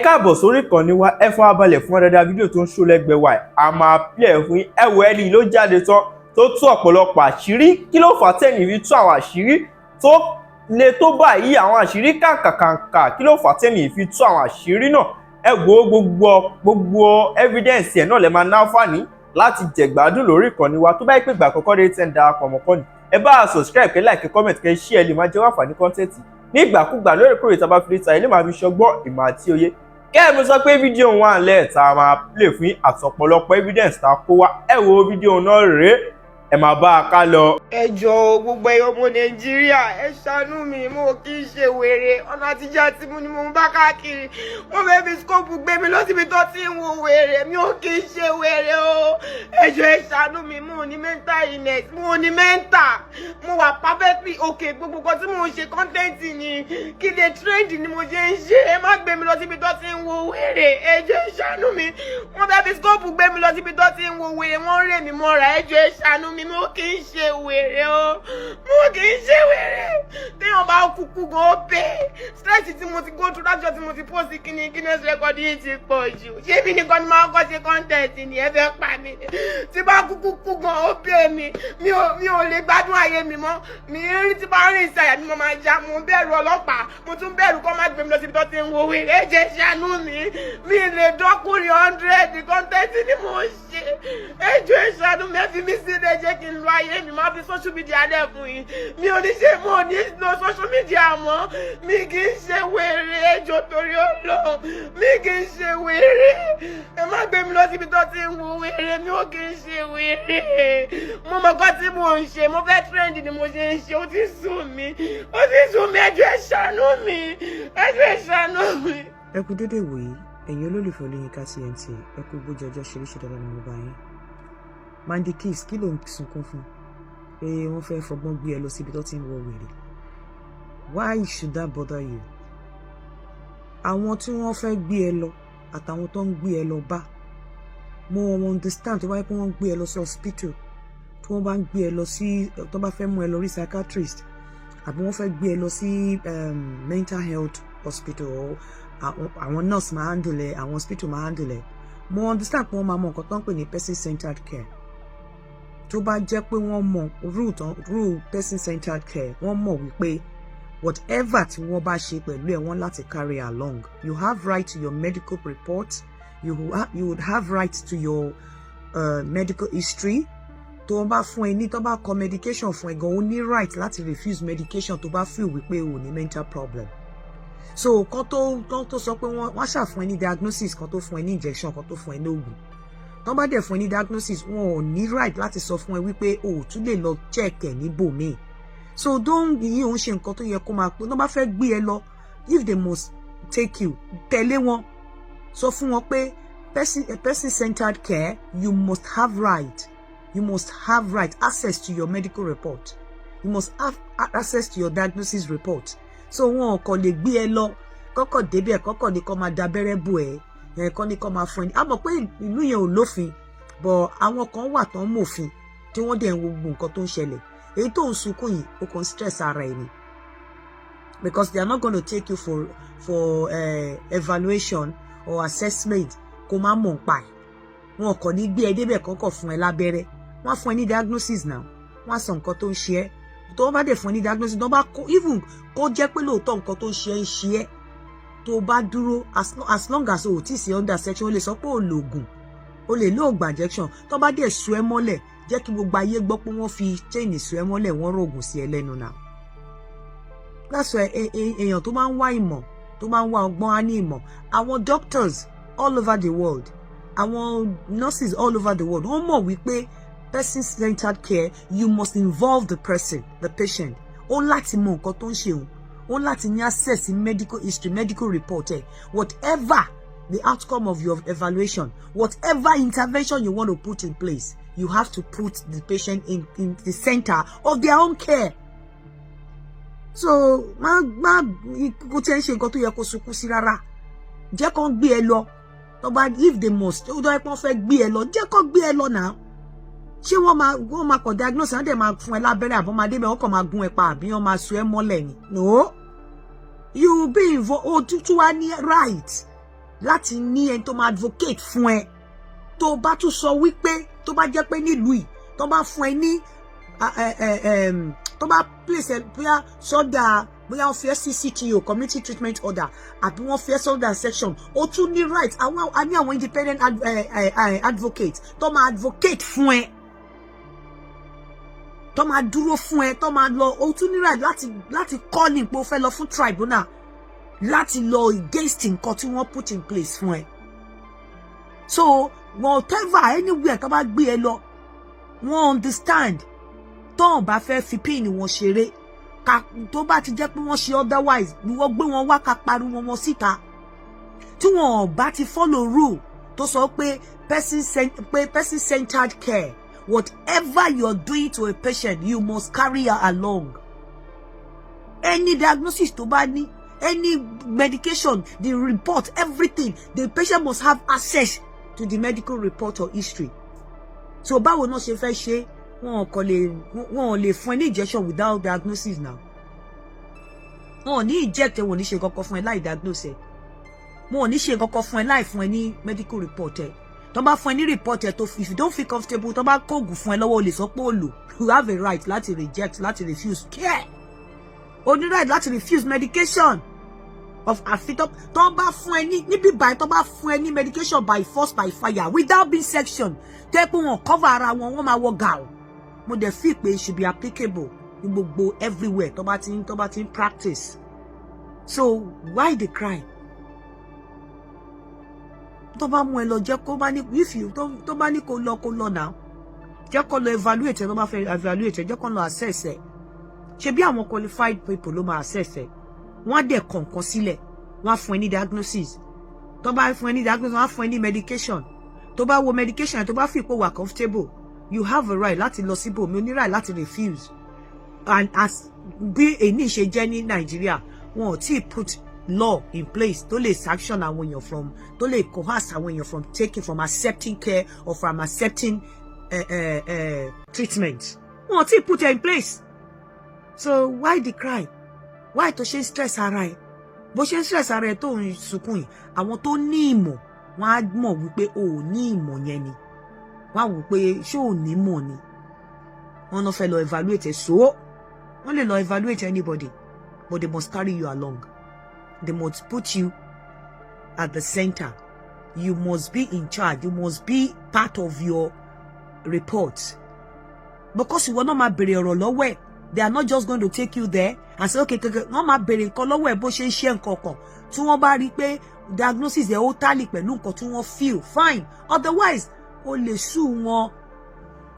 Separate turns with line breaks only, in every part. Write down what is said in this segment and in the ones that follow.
Káàbọ̀ sórí ìkànnì wa. Ẹ fún abalẹ̀ fún dáadáa. Fídíò tó ń ṣó lẹ́gbẹ̀ẹ́ wa, a máa play ẹ̀ fún yín. Ẹ wo, ẹni ló jáde tán tó tú ọ̀pọ̀lọpọ̀ àṣírí. Kí ló fà á tẹ́ni fi tú àwọn àṣírí tó le tó báyìí, àwọn àṣírí kàǹkàkàǹkà? Kí ló fà á tẹ́ni fi tú àwọn àṣírí náà? Ẹ wo, gbogbo evidence ẹ̀ náà lè máa náfààní láti jẹ̀gbádùn lórí ìkànnì wa. Tó bá yẹ pé ìgbà àkọ́kọ́ dé tẹ́ ń darapọ̀ mọ́ kọ́ni, ẹ bá a subscribe, kẹ́ like, comment, kẹ́ share, lè máa jẹ́ àǹfààní content ní ìgbàkúgbà, lóòrèkóòrè tá a bá fi lè ta ilé, máa fi ṣọgbọ́n, ìmọ̀ àti òye. Kẹ́ ẹ sọ pé fídíò wà ńlẹ̀ tá a máa play fún yín àtọ̀pọ̀lọpọ̀ evidence tá a kó wá. Ẹ wo, fídíò náà rèé, ẹ máa bá a ká lọ.
Ẹ jọ̀ọ́, gbogbo ẹ̀yin ọmọ Nàìjíríà, ẹ ṣàánú mi. Mo kì í ṣe wèrè. Ọ̀nà àtijọ́ àti mu ni mo ń bá káàkiri. Wọ́n fẹ́ fi scope gbé mi lọ síbi tó ti ń wo wèrè. Mi ò kì í ṣe wèrè o. Ẹ jọ̀ọ́, ẹ ṣàánú mi. Mo ní mental illness, mo ní mental, mo wà perfectly okay. Gbogbo nǹkan tí mo ń ṣe, content ni, kí lè trend ni mo ṣe ń ṣe. Ẹ má gbé mi lọ síbi tó ti ń wo wèrè. Ẹ jọ̀ọ́, ẹ ṣàánú mi. Wọ́n fẹ́ fi scope gbé mi lọ síbi tó ti ń wo wèrè. Wọ́n rè mí mọ́ra. Ẹ jọ̀ọ́, ẹ ṣàánú mi. Mo kì í ṣe wèrè o, mo kì í ṣe wèrè. Téèyàn bá kúkú gan, ó pé stress tí mo ti go through lájọ tí mo ti post kíní Guinness record yìí ti pọ̀ jù. Ṣé mi nìkan ni máa kọ́ ṣe content ni? Ẹ fẹ́ pa mí ni. Tí bá kúkú kú gan, ó pé mi. Mi ò lè gbádùn ayé mi mọ́. Mi rí tí bá rìn ìsàyà mi, mo máa já. Mo ń bẹ̀rù ọlọ́pàá, mo tún bẹ̀rù kó má gbé mi lọ síbi tó ti ń wo wèrè. Ẹ jẹ́ ṣàánú mi. Mi lè dọ́kùnrin 100. Content ni mo ń ṣe. Ẹ jọ̀ọ́, ẹ ṣàánú mi. Ẹ fi mí sílẹ̀, jẹ́ kí n lo ayé mi. Máa fi social media lẹ̀ fún yín. Mi ò ní ṣe, mo ò ní lo social media mọ́. Mi kì í ṣe wèrè. Ẹ jọ̀ọ́, torí Ọlọ́run, mi kì í ṣe wèrè. Ẹ má gbé mi lọ síbi tó ti ń wo wèrè. Mi ò kì í ṣe wèrè. Mo mọ̀ kọ́ tí mo ń ṣe. Mo fẹ́ trend ni mo ṣe ń ṣe. Ó ti sú mi, ó ti sú mi. Ẹ jọ̀ọ́, ẹ ṣàánú mi. Ẹ jọ̀ọ́, ẹ ṣàánú mi.
Ẹ kú dédé wòyí, ẹ̀yin olólùfẹ́ Olóyinka TNT. Ẹ kú bójú ọjọ́ ṣeréṣe. Dáadáa ni mo bá yín. Mandy Kiss, kí ló ń sunkún fún pé wọ́n fẹ́ fọgbọ́n gbé ẹ lọ síbi tó ti ń wọ wèrè? Why should that bother you? Àwọn tí wọ́n fẹ́ gbé ẹ lọ àtàwọn tó ń gbé ẹ lọ bá, mo understand tó bá yẹ pé wọ́n gbé ẹ lọ sí hospital, tí wọ́n bá ń gbé ẹ lọ sí, tó bá fẹ́ mú ẹ lọ rí psychiatrist, àbí wọ́n fẹ́ gbé ẹ lọ sí mental health hospital or àwọn nurse máa handle ẹ, àwọn hospital máa handle ẹ. Mo understand pé wọ́n máa mọ nǹkan tó ń pè ní person centered care. Tó bá jẹ́ pé wọ́n mọ rule person centered care, wọ́n mọ̀ wípé whatever tí wọ́n bá ṣe pẹ̀lú ẹ̀, wọ́n láti carry along. You have right to your medical report. You would have right to your medical history. Tó wọ́n bá fún ẹ ní, tó bá kọ medication fún ẹ gan, o ní right láti refuse medication tó bá feel wípé o ní mental problem. So kan tó sọ pé wọ́n ṣàfún ẹ ní diagnosis, kan tó fún ẹ ní injection, kan tó fún ẹ ní oògùn, tó bá dẹ̀ fún ẹ ní diagnosis, wọn ò ní right láti sọ fún ẹ wípé o ò tún lè lọ check ẹ níbòmíì. So don't, ìyẹn òun ṣe nǹkan tó yẹ kó máa pé tó bá fẹ́ gbé ẹ lọ. If they must take you, tẹ̀lé wọn, sọ fún wọn pé person centered care, you must have right access to your medical report, you must have access to your diagnosis report. So wọn kò lè gbé ẹ lọ, kọ́kọ́ débẹ̀, kọ́kọ́ ní kó máa dabẹ́rẹ́ bò ẹ́ ẹ̀, kọ́ ní kó máa fún ẹ ní. A mọ̀ pé ìlú yẹn ò lófin, but àwọn kan wà tán mòfin tí wọ́n dẹ̀ ń wo gbogbo nǹkan tó ń ṣẹlẹ̀. Èyí tó ń sunkún yìí, ó kàn stress ara ẹ̀ ni, because they are not going to take you for evaluation or assessment kó má mọ̀ nípa ẹ̀. Wọn kò ní gbé ẹ débẹ̀ kọ́kọ́ fún ẹ lábẹ́rẹ́. Wọ́n á fún ẹ ní diagnosis now, wọ́n á sọ nǹkan tó ń ṣe ẹ́. Tó bá dẹ̀ fún ẹ ní diagnosis, tó bá kó, even kó jẹ́ pé lóòótọ́ nǹkan tó ń ṣe ẹ́ ń ṣe ẹ́, tó bá dúró, as long as o ò tí ì sí under section, o lè sọ pé o lo ògùn, o lè lo ògùn injection. Tó bá dẹ̀ sú ẹ mọ́lẹ̀, jẹ́ kí gbogbo ayé gbọ́ pé wọ́n fi chain sú ẹ mọ́lẹ̀, wọ́n rògùn sí ẹ lẹ́nu náà. That's why èèyàn tó máa ń wá ìmọ̀, tó máa ń wá ọgbọ́n, á ní ìmọ̀. Àwọn doctors all over the world, àwọn nurses all over the world, wọ́n mọ̀ wípé person-centered care, you must involve the person, the patient. Ó láti mọ nǹkan tó ń ṣe òun, ó láti ní access sí medical history, medical report ẹ. Whatever the outcome of your evaluation, whatever intervention you want to put in place, you have to put the patient in the center of their own care. So má kó tí ẹ ń ṣe nǹkan tó yẹ kó sunkún sí rárá. Jẹ́ kó gbé ẹ lọ. Tó bá, if they must, ó dọ́ pé wọ́n fẹ́ gbé ẹ lọ, jẹ́ kó gbé ẹ lọ náà. Ṣé wọ́n máa kọ̀ diagnose, wọ́n dẹ̀ máa fún ẹ lábẹ́rẹ́, àbọ̀ máa débẹ̀, wọ́n kàn máa gún ẹ pa, àbí wọ́n máa so ẹ mọ́lẹ̀ ni? No, you be involved. O tún wá ní right láti ní ẹni tó máa advocate fún ẹ. Tó bá tún sọ wípé tó bá jẹ́ pé nílùú yìí, tó bá fún ẹ ní, tó bá place ẹ bóyá sọ́dà, bóyá wọ́n fi ẹ́ sí CTO, community treatment order, àbí wọ́n fi ẹ́ sọ́dà section, o tún ní right. Àwọn a ní àwọn independent advocate tó máa advocate fún ẹ, tó máa dúró fún ẹ, tó máa lọ. O tún ní right láti call in pé o fẹ́ lọ fún tribunal láti lọ against nǹkan tí wọ́n put in place fún ẹ. So whatever, anywhere tó bá gbé ẹ lọ, wọ́n understand. Tó bá fẹ́ fi pin wọn ṣeré ká, tó bá ti jẹ́ pé wọ́n ṣe otherwise, wọ́n gbé wọn wá, ká pariwo wọn síta. Tí wọn ò bá ti follow rule tó sọ pé person centered care, whatever you're doing to a patient, you must carry her along. Any diagnosis tó bá ní, any medication, the report, everything, the patient must have access to the medical report or history. So báwo náà ṣe fẹ́ ṣe? Wọn kò lè, wọn ò lè fún ẹ ní injection without diagnosis now. Wọn ò ní inject ẹ, wọn ò ní ṣe kankan fún ẹ láì diagnose ẹ. Wọn ò ní ṣe kankan fún ẹ láì fún ẹ ní medical report ẹ. Tó bá fún ẹ ní report ẹ tó, if you don't feel comfortable, tó bá kóògùn fún ẹ lọ́wọ́, o lè sọ pé o lò. You have a right láti reject, láti refuse care. O ní right láti refuse medication of àfi tó bá fún ẹ ní níbí báyìí. Tó bá fún ẹ ní medication by force, by fire, without being section, tó yẹ pé wọn cover ara wọn, wọn máa wọ gàù. Mo dẹ̀ feel pé it should be applicable ní gbogbo everywhere tó bá ti ń practice. So why the cry? Tó bá mú ẹ lọ, jẹ́ kó bá ní, if you tó bá ní kó lọ, kó lọ náà. Jẹ́ kó lọ evaluate ẹ. Tó bá fẹ́ evaluate ẹ, jẹ́ kó lọ assess ẹ. Ṣe bí àwọn qualified people ló máa assess ẹ. Wọ́n á dẹ̀ kọ̀ọ̀kan sílẹ̀, wọ́n á fún ẹ ní diagnosis. Tó bá fún ẹ ní diagnosis, wọ́n á fún ẹ ní medication. Tó bá wo medication, tó bá fi pé wà comfortable, you have a right láti lọ síbòmí. O ní right láti refuse. And as bí èyí ṣe jẹ́ ní Nàìjíríà, wọn ò tí ì put law in place tó lè sanction àwọn èèyàn from, tó lè coerce àwọn èèyàn from taking, from accepting care or from accepting treatment. Wọn ò tí ì put it in place. So why the cry? Why tó ṣe ń stress ara ẹ? Bó ṣe ń stress ara ẹ tó ń sunkún yìí, àwọn tó ní ìmọ̀, wọn á mọ̀ wípé o ò ní ìmọ̀ yẹn ni. Wọ́n á wò pé ṣé ò ní mọ̀ ni. Wọ́n náà fẹ́ lọ evaluate ẹ, so wọ́n lè lọ evaluate anybody, but they must carry you along. They must put you at the center. You must be in charge. You must be part of your report, because ìwọ náà máa béèrè ọ̀rọ̀ lọ́wọ́ ẹ̀. They are not just going to take you there and say, okay, okay. Wọ́n máa béèrè nǹkan lọ́wọ́ ẹ̀, bó ṣe ń ṣe nǹkan kan. Tí wọ́n bá rí i pé diagnosis ẹ̀ ó tally pẹ̀lú nǹkan tí wọ́n feel, fine. Otherwise, o lè sue wọn,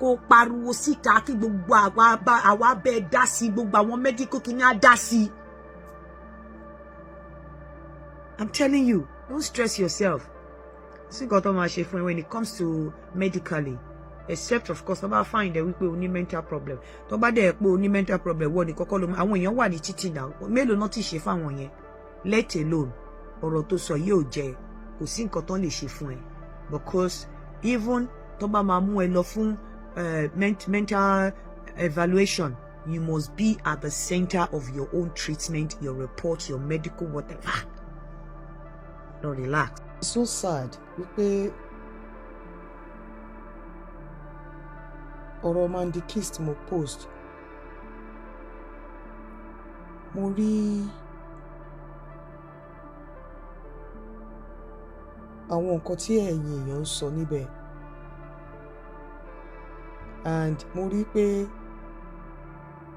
kó pariwo síta kí gbogbo àwa bẹ́ẹ̀ dá sí, gbogbo àwọn medical kìíní á dá sí. I'm telling you, don't stress yourself. Sí nǹkan tó máa ṣe fún ẹ when it comes to medically, except of course tó bá find ẹ wípé o ní mental problem. Tó bá dẹ̀ pé o ní mental problem, wọ́n ní kọ́kọ́ ló àwọn èèyàn wà ní títì náà. Mélòó náà ti ṣe fáwọn yẹn? Let alone ọ̀rọ̀ tó sọ yìí ò jẹ́, kò sí nǹkan tó lè ṣe fún ẹ, because even tó bá máa mú ẹ lọ fún mental evaluation, you must be at the center of your own treatment, your report, your medical whatever. No, relax.
It's so sad wípé ọ̀rọ̀ Mandy Kiss tí mo post, mo rí àwọn nǹkan tí ẹ̀yin èèyàn ń sọ níbẹ̀, and mo rí pé,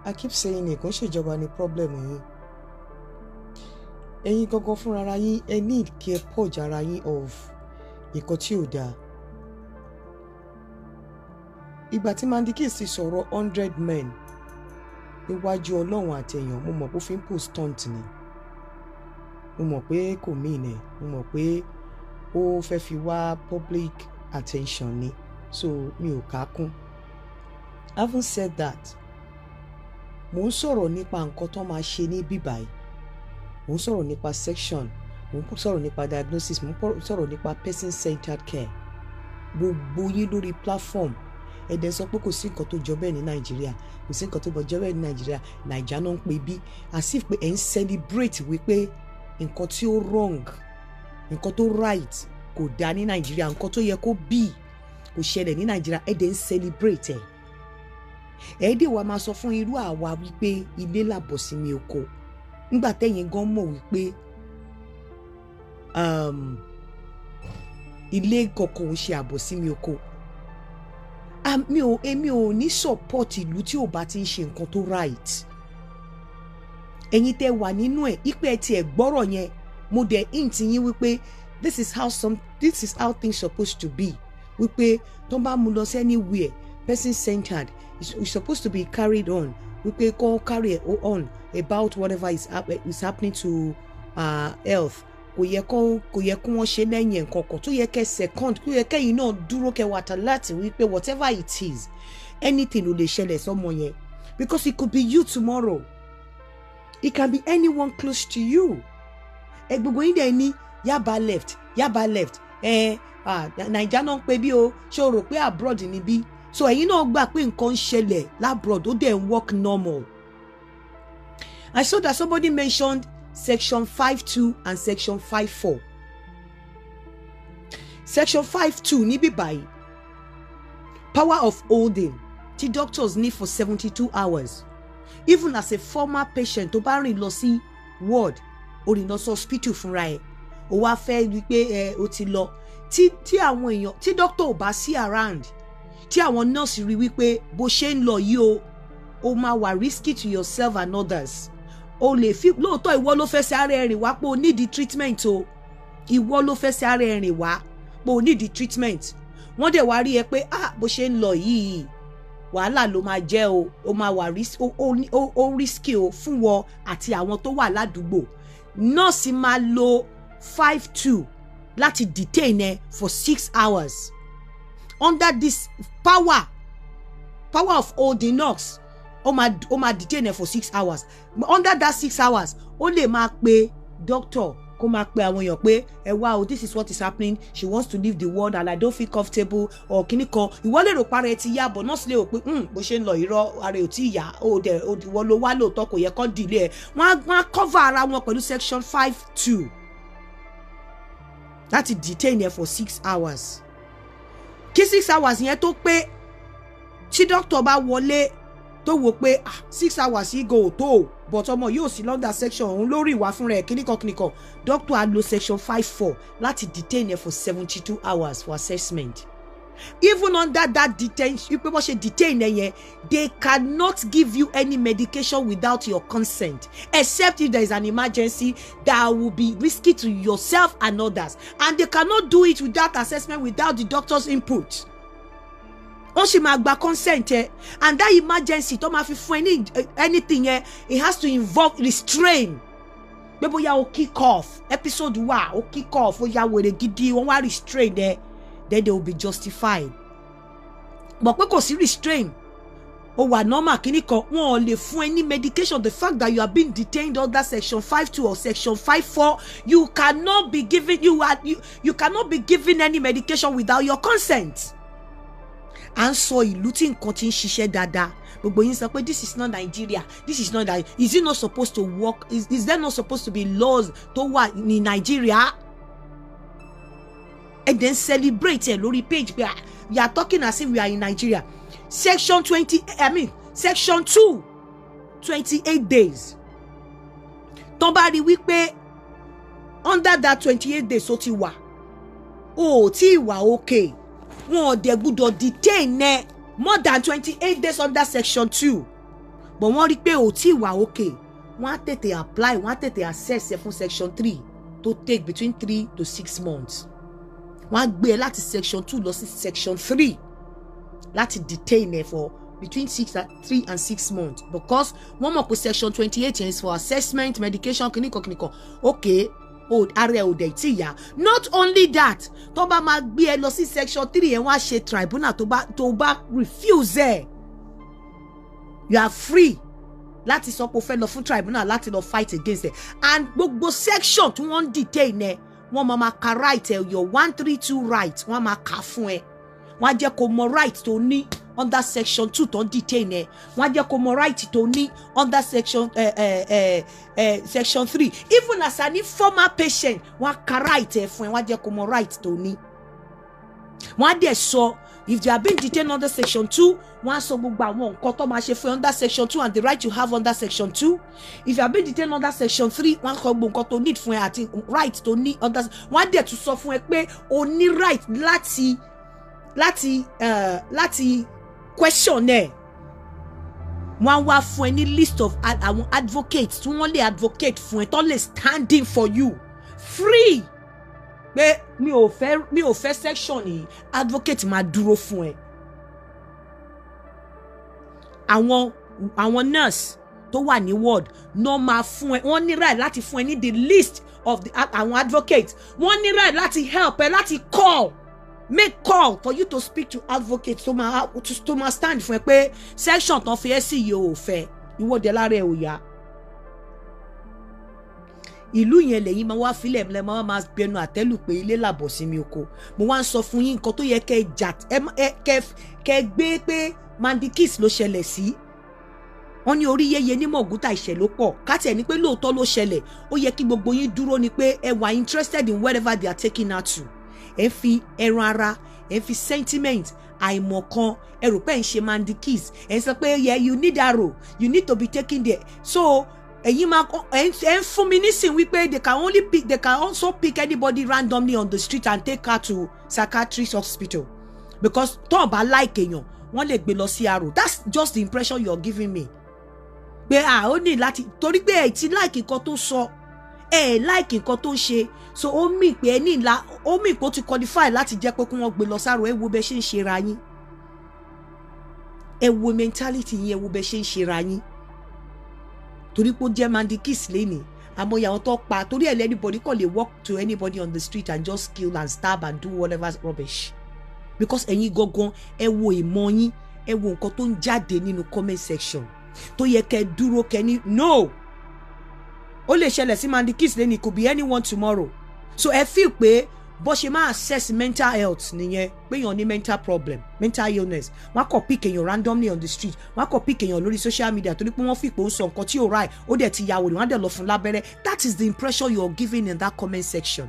I keep saying it, kò ń ṣèjọba ní problem yín. Ẹ̀yin gangan fúnra yín, ẹ need kí ẹ purge ara yín of nǹkan tí ò dáa. Ìgbà tí Mandy Kiss ti sọ̀rọ̀ 100 men níwájú Ọlọ́run àtẹ̀yàn, mo mọ̀ pé ó fi ń post stunt ni. Mo mọ̀ pé kò mean ẹ̀. Mo mọ̀ pé ó fẹ́ fi wá public attention ni, so mi ò kà á kún. Having said that, mo ń sọ̀rọ̀ nípa nǹkan tó máa ṣe ní bíbáyìí. Mo ń sọ̀rọ̀ nípa section, mo ń sọ̀rọ̀ nípa diagnosis, mo ń sọ̀rọ̀ nípa person centered care. Gbogbo yín lórí platform, ẹ dẹ̀ sọ pé kò sí nǹkan tó jọ bẹ́ẹ̀ ní Nàìjíríà, kò sí nǹkan tó jọ bẹ́ẹ̀ ní Nàìjíríà. Nàìjà náà ń pè bí as if pé ẹ̀ ń celebrate wípé nǹkan tí ó wrong. Nǹkan tó right kò dáa ní Nàìjíríà, nǹkan tó yẹ kó bí kò ṣẹlẹ̀ ní Nàìjíríà. Ẹ̀ dẹ̀ ń celebrate ẹ̀. Ẹ̀ dẹ̀ wá máa sọ fún irú àwa wípé ilé làbọ̀ sí mi oko, nígbà tẹ́yìn gan mọ̀ wípé ilé kọ̀ọ̀kan ò ṣe àbọ̀ sí mi oko. Mi ò, èmi ò ní support ìlú tí ò bá ti ń ṣe nǹkan tó right. Ẹ̀yin tẹ́ wà nínú ẹ̀, ipe ẹ̀ tiẹ̀ gbọ́rọ̀ yẹn, mo dẹ̀ hint yín wípé this is how things supposed to be, wípé tó bá mú lọ sí anywhere person centered is supposed to be carried on, wípé kó carry on about whatever is happening to health. Kò yẹ kó wọ́n ṣe lẹ́yìn nǹkan kan tó yẹ kẹ́ second, tó yẹ kẹ́yìn náà dúró, kẹ́ wà láti wípé whatever it is, anything ò lè ṣẹlẹ̀ sọ́mọ yẹn, because it could be you tomorrow, it can be anyone close to you. Ẹ gbogbo yín dẹ̀ ní Yaba left, Yaba left. Ẹ Naija náà ń pè bí o, ṣé o rò pé abroad ni bí? So ẹ̀yin náà gbà pé nǹkan ń ṣẹlẹ̀ l'abroad, ó dẹ̀ ń work normal. I saw that somebody mentioned section 5(2) and section 5(4). Section 5(2) níbí báyìí, power of holding tí doctors ní for 72 hours. Even as a former patient, tó bá rìn lọ sí ward, ó rìn lọ sí hospital fúnra ẹ̀, ó wá fẹ́ rí i pé ẹ ó ti lọ, tí àwọn èèyàn, tí doctor ò bá sí around, tí àwọn nurse rí wípé bó ṣe ń lọ yìí o, ó máa wà risky to yourself and others, o lè fi lóòótọ́, ìwọ ló fẹ́ ṣe ara ẹ̀ rìn wá pé o need treatment o, ìwọ ló fẹ́ ṣe ara ẹ̀ rìn wá pé o need treatment, wọ́n dẹ̀ wá rí ẹ pé, ah, bó ṣe ń lọ yìí, wàhálà ló máa jẹ́ o, ó máa wà ó risky o fún wọn àti àwọn tó wà ládùúgbò, nọ́ọ̀sì máa lo 5(2) láti detain ẹ for 6 hours. Under this power of holding nurse, ó máa detain ẹ for 6 hours. Under that 6 hours, ó lè máa pe doctor, kó máa pe àwọn èèyàn pé, "Ẹ wá o, this is what is happening, she wants to leave the ward and I don't feel comfortable," or kíní kan. Ìwọ lè rò para ẹ ti yá, but nọ́ọ̀sì lè rò pé bó ṣe ń lọ irọ́, ara ẹ ò tí ì yá. Ó dẹ̀ ìwọ ló wá lóòótọ́, kò yẹ kó dìlé ẹ. Wọ́n á cover ara wọn pẹ̀lú section 5(2) láti detain ẹ for 6 hours. Kí 6 hours yẹn tó pé, tí doctor bá wọlé, tó wò pé, ah, 6 hours yìí go tó o, but ọmọ yóò sí under section òun lórí ìwà fúnra ẹ̀, kíníkan kíníkan, doctor á lo section 5(4) láti detain ẹ for 72 hours for assessment. Even under that detention, wípé wọ́n ṣe detain ẹ yẹn, they cannot give you any medication without your consent, except if there is an emergency that will be risky to yourself and others, and they cannot do it without assessment, without the doctor's input. Wọ́n sì máa gba consent ẹ, and that emergency tó máa fi fún ẹ ní anything yẹn, it has to involve restraint, pé bóyá o kick off, episode wà, o kick off, ó ya wèrè gidi, wọ́n wá restrain ẹ, then they will be justified. But pé kò sí restraint, o wà normal, kíní kan, wọn ò lè fún ẹ ní medication. The fact that you are being detained under section 5(2) or section 5(4), you cannot be given you are you, you cannot be given any medication without your consent. À ń sọ ìlú tí nǹkan ti ń ṣiṣẹ́ dáadáa, gbogbo yín sọ pé this is not Nigeria, this is not that. Is it not supposed to work? Is there not supposed to be laws tó wà ní Nigeria? Ẹ dẹ̀ ń celebrate ẹ lórí page pé, ah, you are talking as if we are in Nigeria. Section 20, I mean section 2, 28 days. Tó bá rí wípé under that 28 days ó ti wà, o ò tí ì wà okay, wọn ò dẹ̀ gbúdọ̀ detain ẹ more than 28 days under section 2, but wọ́n rí pé ò tí ì wà okay, wọ́n á tètè apply, wọ́n á tètè assess ẹ fún section 3, tó take between 3 to 6 months. Wọ́n á gbé ẹ láti section 2 lọ sí section 3 láti detain ẹ for between 3 and 6 months, because wọ́n mọ̀ pé section 28 yẹn is for assessment, medication, kìnìkan kìnìkan. Okay, o ara ẹ ò dẹ̀ tí yá. Not only that, tó bá máa gbé ẹ lọ sí section 3 yẹn, wọ́n á ṣe tribunal. Tó bá refuse ẹ, you are free láti sọ pé o fẹ́ lọ fún tribunal láti lọ fight against ẹ. And gbogbo section tí wọ́n ń detain ẹ, wọ́n máa ka right ẹ, your 132 right, wọ́n máa kà fún ẹ, wọ́n á jẹ́ kó mọ right tó ní
under section 2 tó ń detain ẹ. Wọ́n á jẹ́ kó mọ right tó ní under section 3. Even as an informal patient, wọ́n á ka right ẹ fún ẹ, wọ́n á jẹ́ kó mọ right tó ní. Wọ́n á dẹ̀ sọ, if you are being detained under section 2, wọ́n á sọ gbogbo àwọn nǹkan tó máa ṣe fún ẹ under section 2 and the right you have under section 2. If you are being detained under section 3, wọ́n á kọ gbogbo nǹkan tó need fún ẹ àti right tó ní under. Wọ́n á dẹ̀ tún sọ fún ẹ pé o ní right láti question ẹ. Wọ́n á wá fún ẹ ní list of àwọn advocates tí wọ́n lè advocate fún ẹ, tó lè stand in for you free, pé mi ò fẹ́ section yìí, advocate máa dúró fún ẹ. Àwọn nurse tó wà ní ward náà máa fún ẹ. Wọ́n ní right láti fún ẹ ní the list of the àwọn advocates. Wọ́n ní right láti help ẹ, láti call, make call for you to speak to advocates tó máa stand fún ẹ pé section tán fi ẹ́ sí yìí ò fẹ́, ìwọ́de lára ẹ ò yá. Ìlú yẹn lẹ́yìn máa wá filẹ̀ lẹ́ máa gbẹnu àtẹ́lù pé ilé làbọ̀ sí mi oko. Mo wá ń sọ fún yín nǹkan tó yẹ kẹ́ jà ẹ kẹ́ gbé pé Mandy Kiss ló ṣẹlẹ̀ sí. Wọ́n ní orí yẹyẹ ní mọ̀gútà, ìṣẹ̀ ló pọ̀. Káti ẹ̀ ní pé lóòótọ́ ló ṣẹlẹ̀, ó yẹ kí gbogbo yín dúró ni pé ẹ wà interested in wherever they are taking her to. Ẹ ń fi ẹran ara, ẹ ń fi sentiment, àìmọ̀kan, ẹ rò pé ẹ ń ṣe Mandy Kiss. Ẹ ń sọ pé, yeah, you need Aro, you need to be taken there. So ẹ̀yin máa ẹ ń fún mi nísìn wípé they can also pick anybody randomly on the street and take her to psychiatrist hospital, because tó o bá like èèyàn, wọ́n lè gbé lọ sí Aro. That's just the impression you're giving me, pé ah, ó ní láti torí pé ẹ ti like nǹkan tó sọ, ẹ like nǹkan tó ń ṣe. So ó mì pé ẹ ní ìlà, ó mì pé ó ti qualify láti jẹ́ pé kí wọ́n gbé lọ sÁrò. Ẹ wo bẹ ṣe ń ṣe ra yín, ẹ wo mentality yín, ẹ wo bẹ ṣe ń ṣe ra yín. Torí pé ó jẹ́ Mandy Kiss lẹ́nìí, àmọ́ àwọn tó pa torí ẹ̀, anybody kàn lè walk to anybody on the street and just kill and stab and do whatever rubbish, because ẹ̀yin gangan, ẹ wo ìmọ̀ yín, ẹ wo nǹkan tó ń jáde nínú comment section. Tó yẹ kẹ́ dúró, kẹ́ ní no, ó lè ṣẹlẹ̀ sí Mandy Kiss lẹ́nìí, could be anyone tomorrow. So ẹ feel pé bó ṣe máa assess mental health nìyẹn, pé èèyàn ní mental problem, mental illness, wọ́n á kàn pick èèyàn randomly on the street, wọ́n á kàn pick èèyàn lórí social media torí pé wọ́n fi pé ó ń sọ nǹkan tí ò right, ó dẹ̀ ti ya wòlé, wọ́n á dẹ̀ lọ fún lábẹ́rẹ́. That is the impression you are giving in that comment section,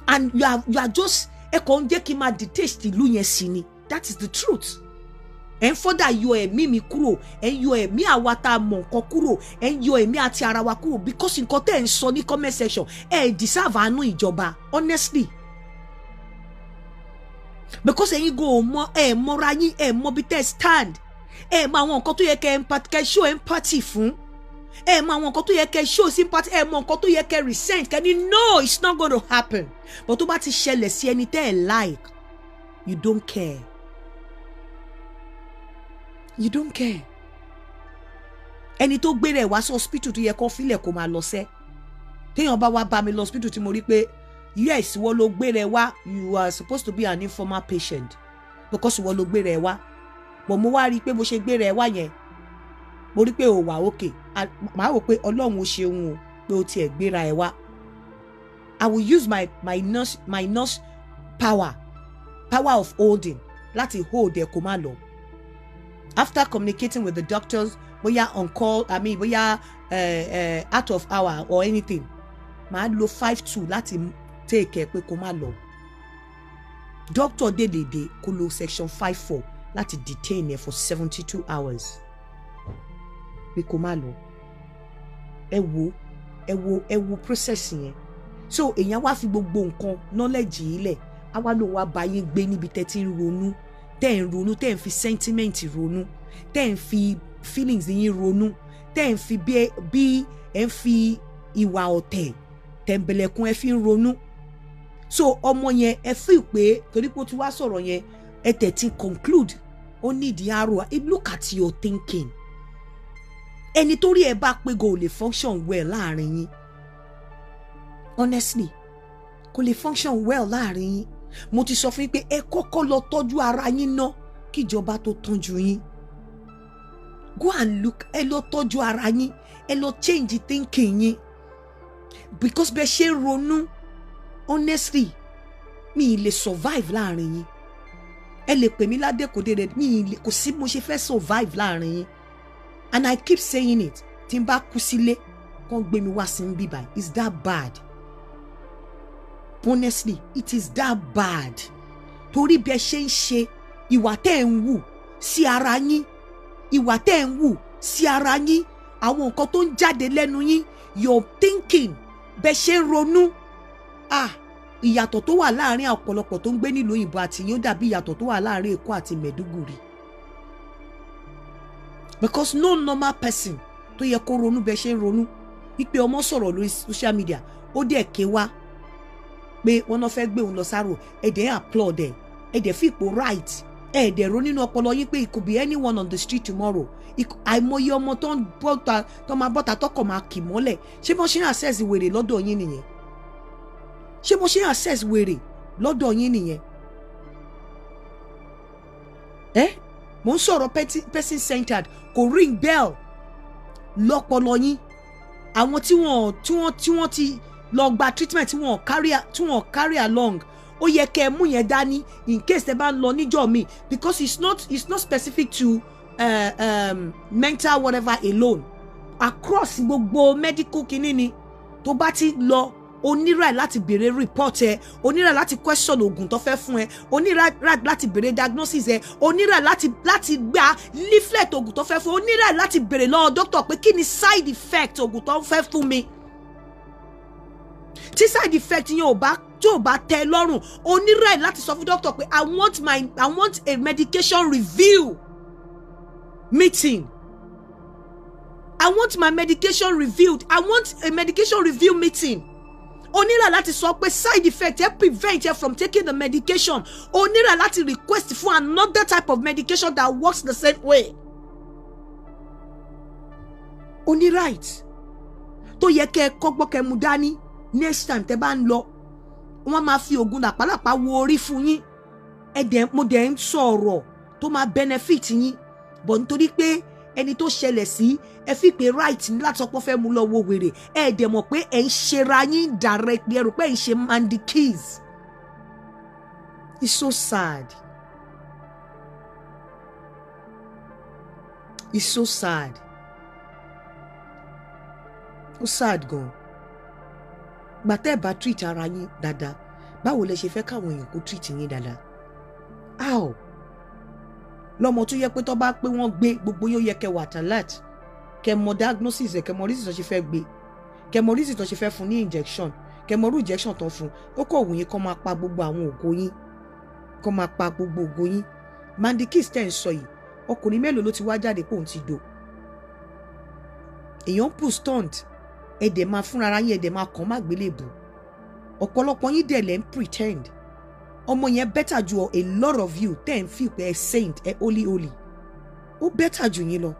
and you are just, ẹ kàn ń jẹ́ kí n máa detest ìlú yẹn sí ni. That is the truth. Ẹ ń fọ́dà yọ ẹ̀mí mi kúrò, ẹ ń yọ ẹ̀mí àwa tá a mọ̀ nǹkan kúrò, ẹ ń yọ ẹ̀mí àti ara wa kúrò, because nǹkan tẹ́ ẹ̀ ń sọ ní comment section, ẹ deserve àánú ìjọba, honestly, because ẹ̀yin go mọ, ẹ mọra yín, ẹ mọ bí tẹ́ ẹ stand, ẹ mọ àwọn nǹkan tó yẹ kẹ́ kẹ́ show empathy fún, ẹ mọ àwọn nǹkan tó yẹ kẹ́ show sympathy, ẹ mọ nǹkan tó yẹ kẹ́ resent, kẹ́ ní no, it's not going to happen. But tó bá ti ṣẹlẹ̀ sí ẹni tẹ́ ẹ like, you don't care, you don't care. Ẹni tó gbé rẹ̀ wá sí hospital tó yẹ kó filẹ̀ kó máa lọ sẹ́, téèyàn bá wá bá mi lọ hospital tí mo rí pé yes, wọ́n ló gbé rẹ̀ wá, you are supposed to be an informal patient because wọ́n ló gbé rẹ̀ wá, but mo wá rí i pé bó ṣe gbé rẹ̀ wá yẹn, mo rí i pé o wà okay, màá wò pé Ọlọ́run ó ṣeun o pé o tiẹ̀ gbéra ẹ̀ wá. I will use my nurse power of holding láti hold ẹ kó má lọ, after communicating with the doctors, bóyá on call, I mean, bóyá out of hour or anything. Màá lo 5-2 láti take ẹ pé kó má lọ. Doctor dèdèdè kó lo section 5(4) láti detain ẹ for 72 hours pé kó má lọ. Ẹ wo, ẹ wo, ẹ wo process yẹn. So èèyàn wá fi gbogbo nǹkan knowledge yìí lẹ̀, á wá lóun wá bá yín gbé níbi tẹ́ ti ń ronú, tẹ́ ń ronú, tẹ́ ń fi sentiment ronú, tẹ́ ń fi feelings yín ronú, tẹ́ ń fi bí ẹ ń fi ìwà ọ̀tẹ̀ tẹ̀m̀bẹ̀lẹ̀kun ẹ fi ń ronú. So ọmọ yẹn, ẹ feel pé torí pé ó ti wá sọ̀rọ̀ yẹn, ẹ tẹ̀ ti conclude ó need Aro. Look at your thinking. Ẹni tó rí ẹ bá pé go lè function well láàrin yín, honestly, kò lè function well láàrin yín. Mo ti sọ fún yín pé ẹ kọ́kọ́ lọ tọ́jú ara yín ná kíjọba tó tọ́jú yín. Go and look, ẹ lọ tọ́jú ara yín, ẹ lọ change thinking yín, because bẹ́ẹ̀ ṣe ń ronú, honestly, mi ì lè survive láàrin yín. Ẹ lè pè mí ládẹ́kọ̀dé rẹ mi kò sí mo ṣe fẹ́ survive láàrin yín. And I keep saying it, tí n bá kú sílé, kàn gbé mi wá sí ń bíbá. It's that bad. Honestly, it is that bad. Torí bí ẹ ṣe ń ṣe, ìwà tẹ́ ẹ̀ ń wù sí ara yín, ìwà tẹ́ ẹ̀ ń wù sí ara yín, àwọn nǹkan tó ń jáde lẹ́nu yín, your thinking, bẹ́ ṣe ń ronú, ah, ìyàtọ̀ tó wà láàrin ọ̀pọ̀lọpọ̀ tó ń gbé nílùú òyìnbó àti yín, ó dàbí ìyàtọ̀ tó wà láàrin Èkó àti Maiduguri, because no normal person tó yẹ kó ronú bẹ́ ṣe ń ronú, wípé ọmọ sọ̀rọ̀ lórí social media, ó dẹ̀ ké wá pé wọ́n náà fẹ́ gbé òun lọ sáró, ẹ dẹ̀ applaud ẹ̀, ẹ dẹ̀ fi ipò right, ẹ dẹ̀ ro nínú ọpọlọ yín pé it could be anyone on the street tomorrow. Àìmọye ọmọ tó ń bọ́ta, tó máa bọ́ta, tọkọ̀ máa kì mọ́lẹ̀. Ṣé bọ́n ṣe ń access wèrè lọ́dọ̀ yín nìyẹn? Ṣé bọ́n ṣe ń access wèrè lọ́dọ̀ yín nìyẹn? Ẹ mò ń sọ̀rọ̀ person centered, kò ring bell lọ́pọlọ yín. Àwọn tí wọ́n ti lọ gba treatment, tí wọ́n carry along, ó yẹ kẹ́ ẹ mú yẹn dání in case ẹ bá ń lọ níjọ́ mi, because it's not specific to mental whatever alone. Across gbogbo medical kinní ni. Tó bá ti lọ, o ní right láti béèrè report ẹ, o ní right láti question oògùn tó fẹ́ fún ẹ, o ní right láti béèrè diagnosis ẹ, o ní right láti gba leaflet oògùn tó fẹ́ fún ẹ, o ní right láti béèrè lọ́wọ́ doctor pé kí ni side effect oògùn tó fẹ́ fún mi. Tí side effect yẹn ò bá tí ò bá tẹ́ ẹ lọ́rùn, o ní right láti sọ fún doctor pé I want a medication review meeting. I want my medication reviewed. I want a medication review meeting. O ní right láti sọ pé side effect ẹ prevent ẹ from taking the medication. O ní right láti request for another type of medication that works the same way. O ní right tó yẹ kẹ́ ẹ kọ́gbọ́n, kẹ́ ẹ mú dání next time tẹ́ bá ń lọ. Wọ́n máa fi oògùn làpálàpá wo orí fún yín. Ẹ dẹ̀ mo dẹ̀ ń sọ̀rọ̀ tó máa benefit yín, but nítorí pé ẹni tó ṣẹlẹ̀ sí ẹ fi pé right ní láti sọ pé ó fẹ́ mú lọ wo wèrè, ẹ dẹ̀ mọ̀ pé ẹ ń ṣera yín directly. Ẹ rò pé ẹ ń ṣe Mandy Kiss. It's so sad. It's so sad. Ó sad gan. Gbà tẹ́ ẹ bá treat ara yín dáadáa, báwo lẹ ṣe fẹ́ káwọn èèyàn kó treat yín dáadáa? How? Lọ́mọ tó yẹ pé tó bá pé wọ́n gbé gbogbo yóò yẹ kẹ́ wà alert, kẹ́ mọ diagnosis ẹ̀, kẹ́ mọ reason tó ṣe fẹ́ gbé, kẹ́ mọ reason tó ṣe fẹ́ fún ní injection, kẹ́ mọ irú injection tó fún. Ó kọ̀ wù yín kó máa pa gbogbo àwọn ògo yín, kó máa pa gbogbo ògo yín. Mandy Kiss tẹ̀ ń sọ yìí, ọkùnrin mélòó ló ti wá jáde pé òun ti do? Èèyàn ń pull stunt, ẹ dẹ̀ máa fúnra ara yín, ẹ dẹ̀ máa kàn má gbélébù. Ọ̀pọ̀lọpọ̀ yín dẹ̀ lẹ́ ń pretend. Ọmọ yẹn better ju a lot of you tẹ́ ń fi pé ẹ saint, ẹ holy holy. Ó better jù yín lọ.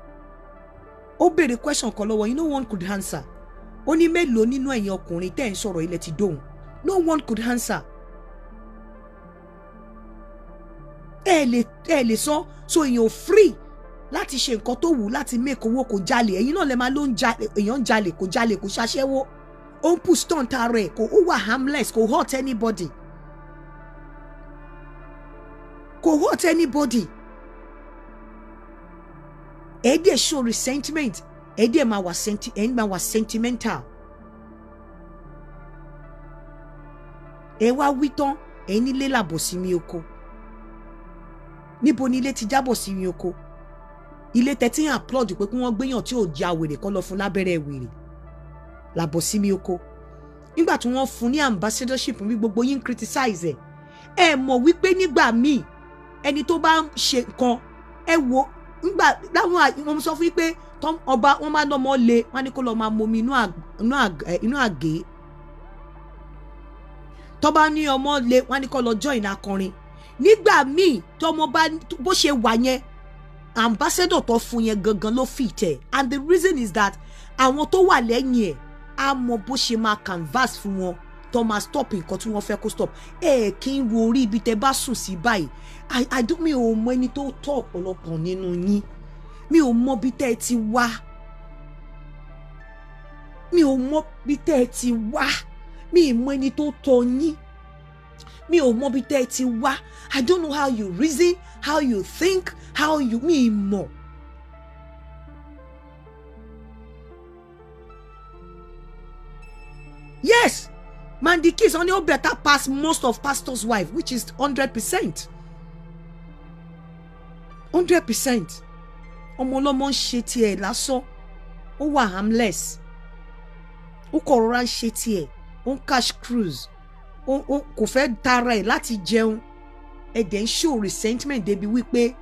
Ó béèrè question kan lọ́wọ́ yín, no one could answer. Ó ní mélòó nínú ẹ̀yin ọkùnrin tẹ́ ń sọ̀rọ̀ ilẹ̀ ti dóhùn? No one could answer. Ẹ lè sọ. So èèyàn ò free láti ṣe nǹkan tó wù, láti make owó, kò jalè. Ẹ̀yin náà lè máa ló ń jalè. Èèyàn ń jalè, kò jalè, kò ṣaṣẹ́wó, ó ń push stunt ara ẹ̀, kò ó wà harmless, kò hurt anybody, kò hurt anybody. Ẹ dẹ̀ show resentment, ẹ máa wà sentimental. Ẹ wá wí tán, ẹ nílé làbọ̀ sí mi oko. Níbo ni ilé ti jábọ̀ sí mi oko? Ilé tẹ́tí applaud pé kí wọ́n gbéyàn tí ò ja wèrè kọ́ lọ fún lábẹ́rẹ́ wèrè làbọ̀ sí mi oko. Nígbà tí wọ́n fún ní ambassadorship bí gbogbo yín criticize ẹ̀, ẹ mọ̀ wípé nígbà míì ẹni tó bá ń ṣe nǹkan, ẹ wo nígbà láwọn wọ́n sọ fún yín pé ọba wọn máa lọ́mọ lé wọn ní kó lọ́ọ́ máa momi inú àgé. Tó bá ní ọmọ lé wọn ní kó lọ join akọrin. Nígbà míì tọmọ bá bó ṣe wà yẹn, ambassador tó fún yẹn gangan ló fit ẹ, and the reason is that àwọn tó wà lẹ́yìn ẹ̀ á mọ bó ṣe máa canvas fún wọn tó máa stop nǹkan tí wọ́n fẹ́ kó stop. Ẹ kí n wo orí ibi tẹ bá sùn sí báyìí. I don't, mi ò mọ ẹni tó tọ́ ọ̀pọ̀lọpọ̀ nínú yín. Mi ò mọ bí tẹ́ ẹ ti wá. Mi ò mọ bí tẹ́ ẹ ti wá. Mi ì mọ ẹni tó tọ́ yín. Mi ò mọ bí tẹ́ ẹ ti wá. I don't know how you reason, how you think, how you, mi mọ̀. Yes, Mandy Kiss only better pass most of pastor's wife, which is 100%. 100%. Ọmọ ọlọ́mọ ń ṣe tiẹ̀ lásán, ó wà harmless, ó kọ̀ rọra ń ṣe tiẹ̀, ó ń cash cruise, ó kò fẹ́ tara ẹ̀ láti jẹun. Ẹ dẹ̀ ń show resentment débi wípé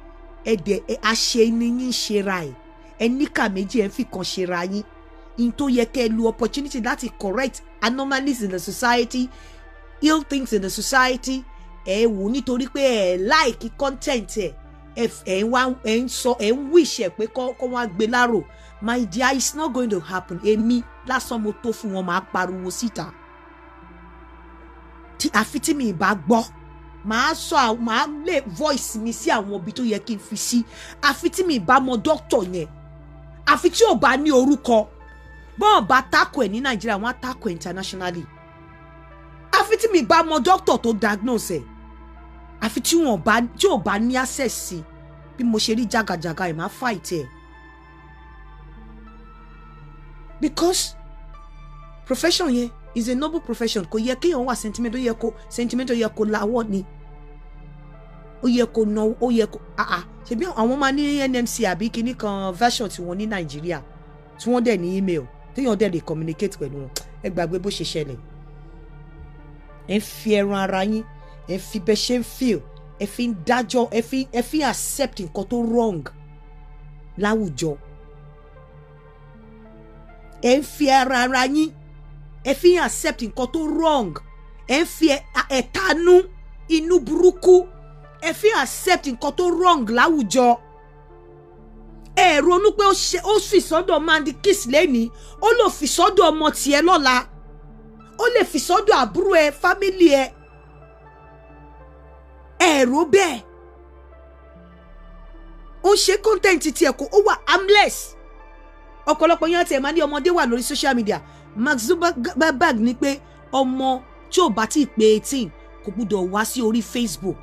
ẹ dẹ̀ àṣẹ ni yín ń ṣera ẹ̀, ẹ níkà méjì, ẹ ń fìkan ṣera yín. In tó yẹ kẹ́ ẹ lu opportunity láti correct anomalies in the society, ill things in the society, ẹ wò nítorí pé ẹ like content ẹ, ẹ ń wá, ẹ ń sọ, ẹ ń wish ẹ pé kọ́ wọ́n á gbé lárò. My dear, it's not going to happen. Èmi lásán mo tó fún wọn, máa pariwo síta. Àfi tí mi ì bá gbọ́, màá sọ, màá lè voice mi sí àwọn ibi tó yẹ kí n fi sí. Àfi tí mi ì bá mọ doctor yẹn, àfi tí ò bá ní orúkọ, bọ́n bá tako ẹ̀ ní Nàìjíríà, wọ́n á tako ẹ̀ internationally. Àfi tí mi bá mọ doctor tó diagnose ẹ̀, àfi tí wọ́n bá, tí ò bá ní access sí. Bí mo ṣe rí jagajaga ẹ̀, máa fight ẹ̀, because profession yẹn is a noble profession. Kò yẹ kéèyàn wà sentiment. Ó yẹ kó sentiment, ó yẹ kó lawọ́ ni, ó yẹ kó ná, ó yẹ kó ah ah. Ṣebí àwọn máa ní NMC àbí kinní kan version tí wọ́n ní Nàìjíríà, tí wọ́n dẹ̀ ní email téèyàn dẹ̀ lè communicate pẹ̀lú wọn. Ẹ gbàgbé bó ṣe ṣẹlẹ̀. Ẹ ń fi ẹran ara yín, ẹ ń fi bẹ́ ṣe ń feel, ẹ fi ń dájọ́, ẹ fi accept nǹkan tó wrong láwùjọ. Ẹ ń fi ara yín, ẹ fi ń accept nǹkan tó wrong. Ẹ ń fi ẹ̀tanú, inú burúkú, ẹ fi accept nǹkan tó wrong láwùjọ. Ẹ ronú pé ó ṣe, ó fi sọ́dọ̀ Mandy Kiss lẹ́ni, ó lè fi sọ́dọ̀ ọmọ tiẹ̀ lọ́la, ó lè fi sọ́dọ̀ àbúrò ẹ, family ẹ. Ẹ rò bẹ́ẹ̀. Ó ń ṣe content tiẹ̀, kó ó wà harmless. Ọ̀pọ̀lọpọ̀ yẹn tiẹ̀ máa ní ọmọdé wà lórí social media. Mark Zuckerberg ní pé ọmọ tí ò bá tí ì pé 18 kò gbúdọ̀ wá sí orí Facebook.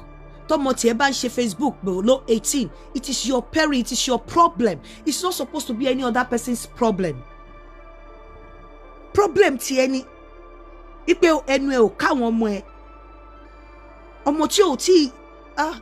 Tọmọ tiẹ̀ bá ń ṣe Facebook below 18, it is your peril, it is your problem. It's not supposed to be any other person's problem. Problem tiẹ̀ ni wípé ẹnu ẹ ò káwọn ọmọ ẹ, ọmọ tí ò tí ah.